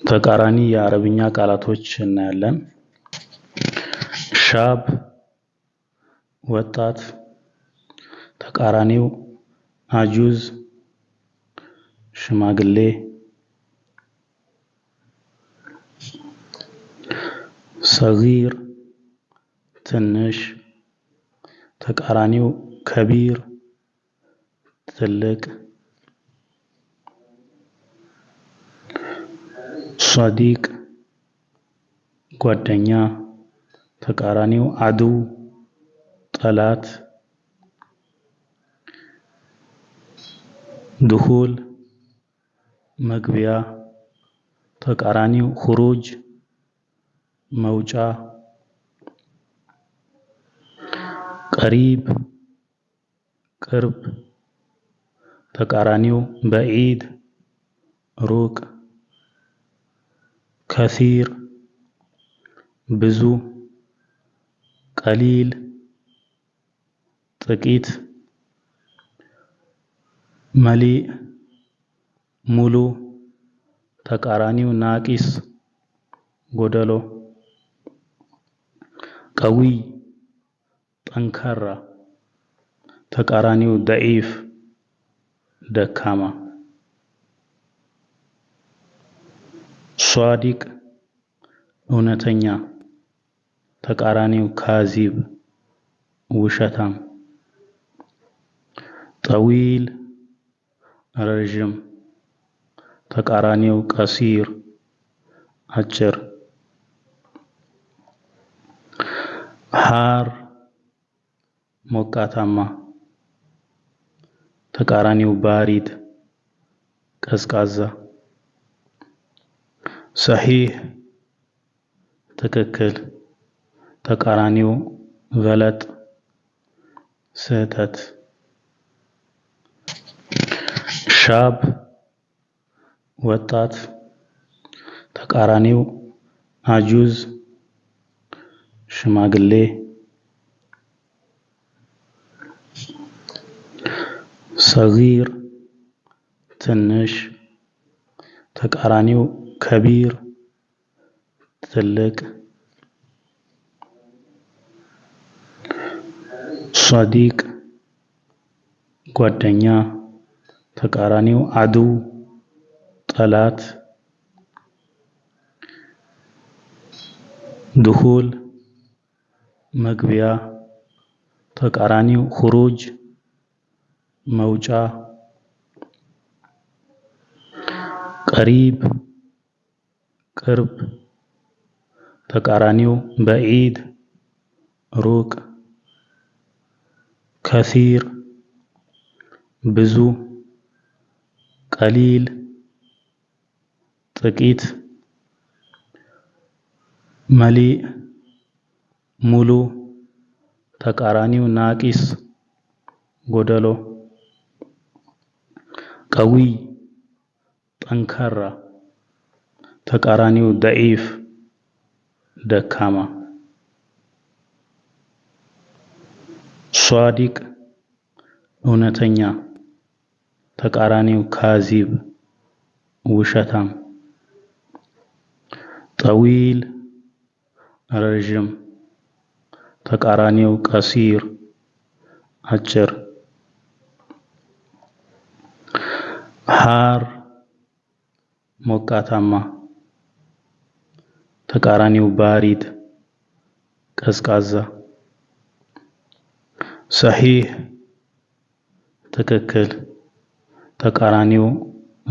ተቃራኒ የአረብኛ ቃላቶች እናያለን። ሻብ ወጣት፣ ተቃራኒው አጁዝ ሽማግሌ። ሰጊር ትንሽ፣ ተቃራኒው ከቢር ትልቅ። ሰዲቅ ጓደኛ፣ ተቃራኒው አድው ጠላት። ድኹል መግቢያ፣ ተቃራኒው ኹሩጅ መውጫ። ቀሪብ ቅርብ፣ ተቃራኒው በዒድ ሩቅ። ከሲር ብዙ፣ ቀሊል ጥቂት። መሊእ ሙሉ፣ ተቃራኒው ናቂስ ጎደሎ። ቀዊይ ጠንካራ፣ ተቃራኒው ደዒፍ ደካማ። ሷዲቅ እውነተኛ፣ ተቃራኒው ካዚብ ውሸታም። ጠዊል ረዥም፣ ተቃራኒው ቀሲር አጭር። ሃር ሞቃታማ፣ ተቃራኒው ባሪድ ቀዝቃዛ። ሰሒህ ትክክል፣ ተቃራኒው ገለጥ ስህተት። ሻብ ወጣት፣ ተቃራኒው አጁዝ ሽማግሌ። ሰጊር ትንሽ፣ ተቃራኒው ከቢር ትልቅ። ሰዲቅ ጓደኛ፣ ተቃራኒው አድው ጠላት። ድኹል መግቢያ፣ ተቃራኒው ኹሩጅ መውጫ። ቀሪብ ቅርብ፣ ተቃራኒው በዒድ ሩቅ። ከሲር ብዙ፣ ቀሊል ጥቂት። መሊእ ሙሉ፣ ተቃራኒው ናቂስ ጎደሎ። ቀዊይ ጠንካራ፣ ተቃራኒው ደዒፍ ደካማ። ሷዲቅ እውነተኛ፣ ተቃራኒው ካዚብ ውሸታም። ጠዊል ረዥም፣ ተቃራኒው ቀሲር አጭር። ሃር ሞቃታማ፣ ተቃራኒው ባሪድ ቀዝቃዛ። ሰሒህ ትክክል፣ ተቃራኒው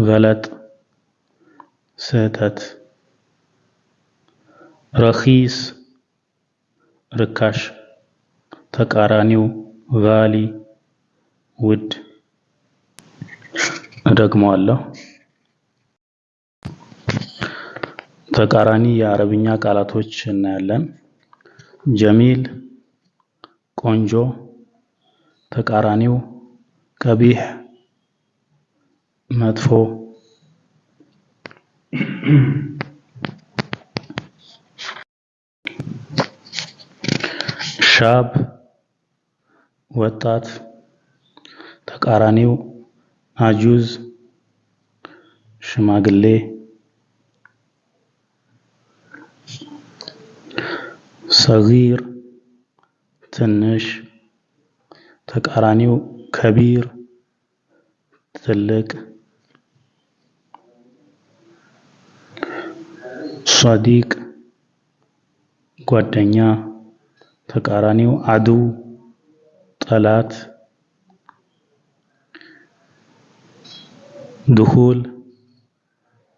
ገለጥ ስህተት። ረኺስ ርካሽ፣ ተቃራኒው ጋሊ ውድ። እደግመዋለሁ። ተቃራኒ የአረብኛ ቃላቶች እናያለን። ጀሚል ቆንጆ፣ ተቃራኒው ቀቢሕ መጥፎ። ሻብ ወጣት፣ ተቃራኒው አጁዝ ሽማግሌ። ሰጊር ትንሽ፣ ተቃራኒው ከቢር ትልቅ። ሰዲቅ ጓደኛ፣ ተቃራኒው አድው ጠላት። ድኹል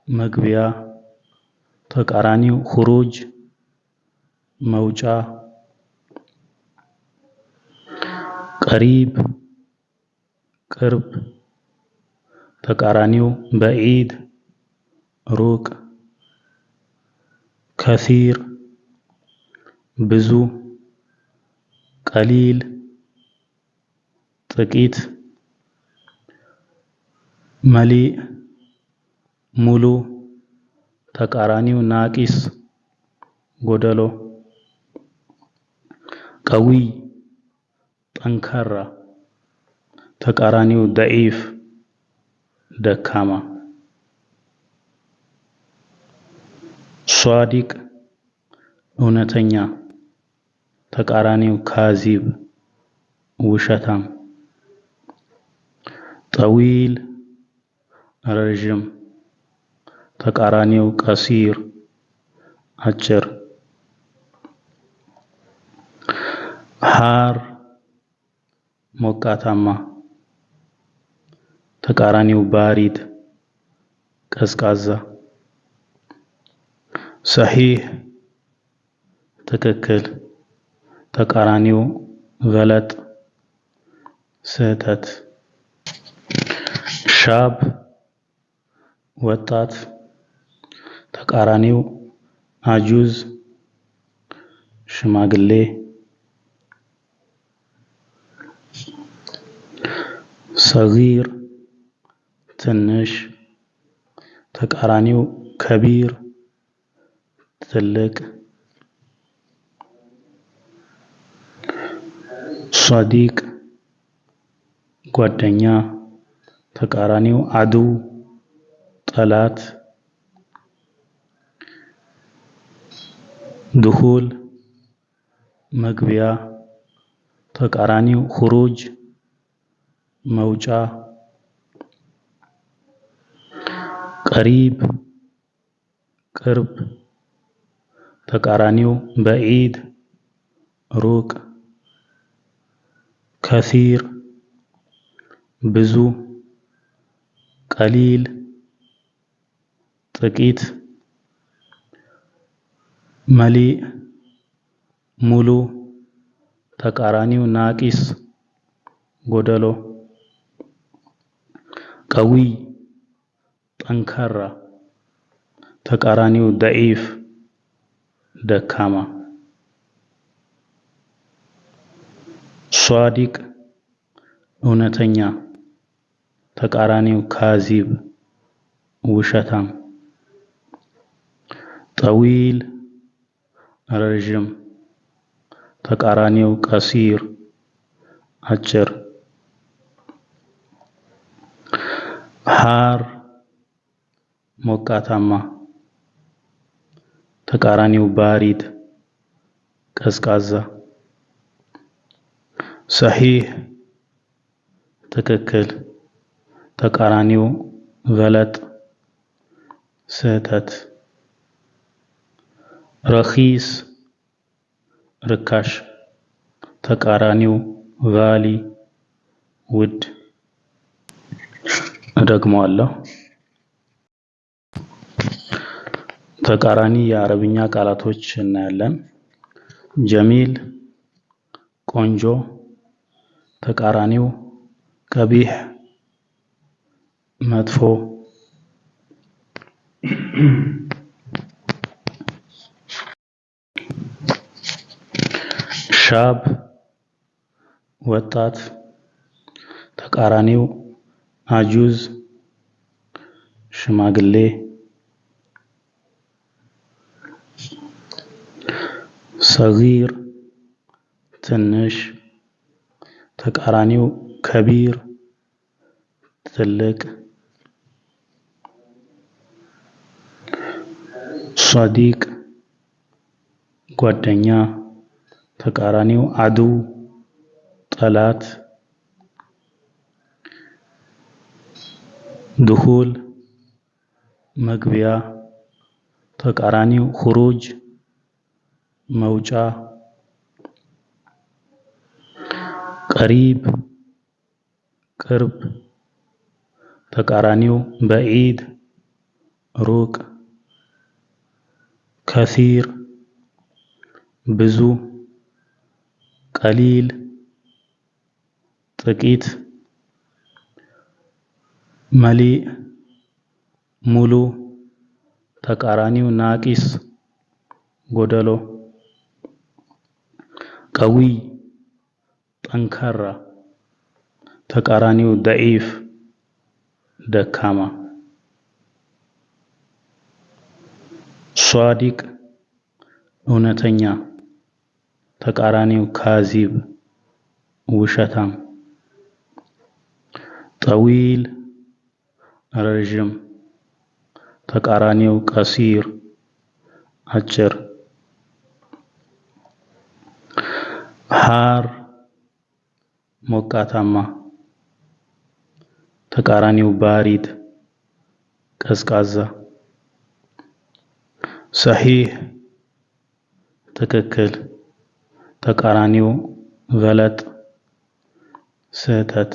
መግቢያ፣ ተቃራኒው ኹሩጅ መውጫ። ቀሪብ ቅርብ፣ ተቃራኒው በዒድ ሩቅ። ከሲር ብዙ፣ ቀሊል ጥቂት። መሊእ ሙሉ፣ ተቃራኒው ናቂስ ጎደሎ። ቀዊይ ጠንካራ፣ ተቃራኒው ደዒፍ ደካማ። ሷዲቅ እውነተኛ፣ ተቃራኒው ካዚብ ውሸታም። ጠዊል ረዥም፣ ተቃራኒው ቀሲር አጭር። ሃር ሞቃታማ፣ ተቃራኒው ባሪድ ቀዝቃዛ። ሰሒህ ትክክል፣ ተቃራኒው ገለጥ ስህተት። ሻብ ወጣት፣ ተቃራኒው አጁዝ ሽማግሌ። ሰጊር ትንሽ፣ ተቃራኒው ከቢር ትልቅ። ሰዲቅ ጓደኛ፣ ተቃራኒው አድው ጠላት። ድኹል መግቢያ፣ ተቃራኒው ኹሩጅ መውጫ። ቀሪብ ቅርብ፣ ተቃራኒው በዒድ ሩቅ። ከሲር ብዙ፣ ቀሊል ጥቂት። መሊእ ሙሉ፣ ተቃራኒው ናቂስ ጎደሎ። ቀዊይ ጠንካራ፣ ተቃራኒው ደዒፍ ደካማ። ሷዲቅ እውነተኛ፣ ተቃራኒው ካዚብ ውሸታም። ጠዊል ረዥም፣ ተቃራኒው ቀሲር አጭር። ሃር ሞቃታማ፣ ተቃራኒው ባሪድ ቀዝቃዛ። ሰሒህ ትክክል፣ ተቃራኒው ገለጥ ስህተት። ረኺስ ርካሽ፣ ተቃራኒው ጋሊ ውድ። እደግመዋለሁ። ተቃራኒ የአረብኛ ቃላቶች እናያለን። ጀሚል ቆንጆ፣ ተቃራኒው ቀቢሕ መጥፎ። ሻብ ወጣት፣ ተቃራኒው አጁዝ ሽማግሌ። ሰጊር ትንሽ፣ ተቃራኒው ከቢር ትልቅ። ሰዲቅ ጓደኛ፣ ተቃራኒው عدو ጠላት። دخول መግቢያ፣ ተቃራኒው خروج መውጫ። قريب ቅርብ፣ ተቃራኒው بعيد ሩቅ። كثير ብዙ፣ قليل ጥቂት። مليء ሙሉ፣ ተቃራኒው ناقص ጎደሎ። قوي ጠንካራ፣ ተቃራኒው ضعيف ደካማ። صادق እውነተኛ፣ ተቃራኒው كاذب ውሸታም። طويل ረዥም፣ ተቃራኒው قصير አጭር። حار ሞቃታማ፣ ተቃራኒው بارد ቀዝቃዛ። صحيح ትክክል፣ ተቃራኒው غلط ስህተት።